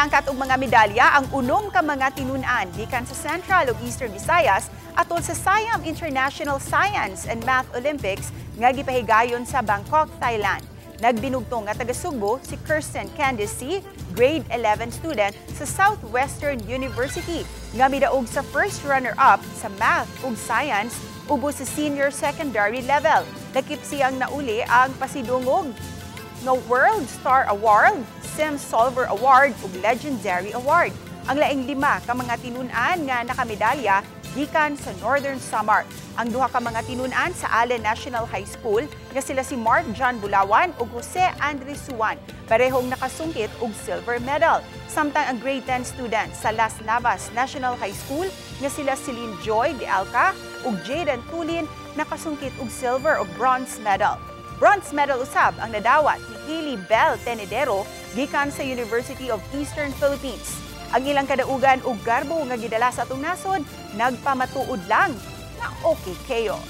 Nakalangkat og mga medalya ang unom ka mga tinun-an gikan sa Central ug Eastern Visayas atol sa Siam International Science and Math Olympics nga gipahigayon sa Bangkok, Thailand. Nagbinugtong nga taga Sugbo si Kirsten Candice C., grade 11 student sa Southwestern University, nga midaog sa first runner-up sa Math ug Science ubos sa senior secondary level. Lakip siyang nauli ang pasidungog nga World Star Award, Sim Solver Award ug Legendary Award. Ang laing lima ka mga tinun-an nga nakamedalya gikan sa Northern Samar. Ang duha ka mga tinun-an sa Allen National High School nga sila si Mark John Bulawan ug Jose Andres Suwan, parehong nakasungkit og silver medal. Samtang ang grade 10 student sa Las Navas National High School nga sila Celine Joy De Alca ug Jaden Tulin nakasungkit og silver ug bronze medal. Bronze medal usab ang nadawat ni Hailey Bell Tenedero gikan sa University of Eastern Philippines. Ang ilang kadaugan ug garbo nga gidala sa atong nasod nagpamatuod lang na okay kayo.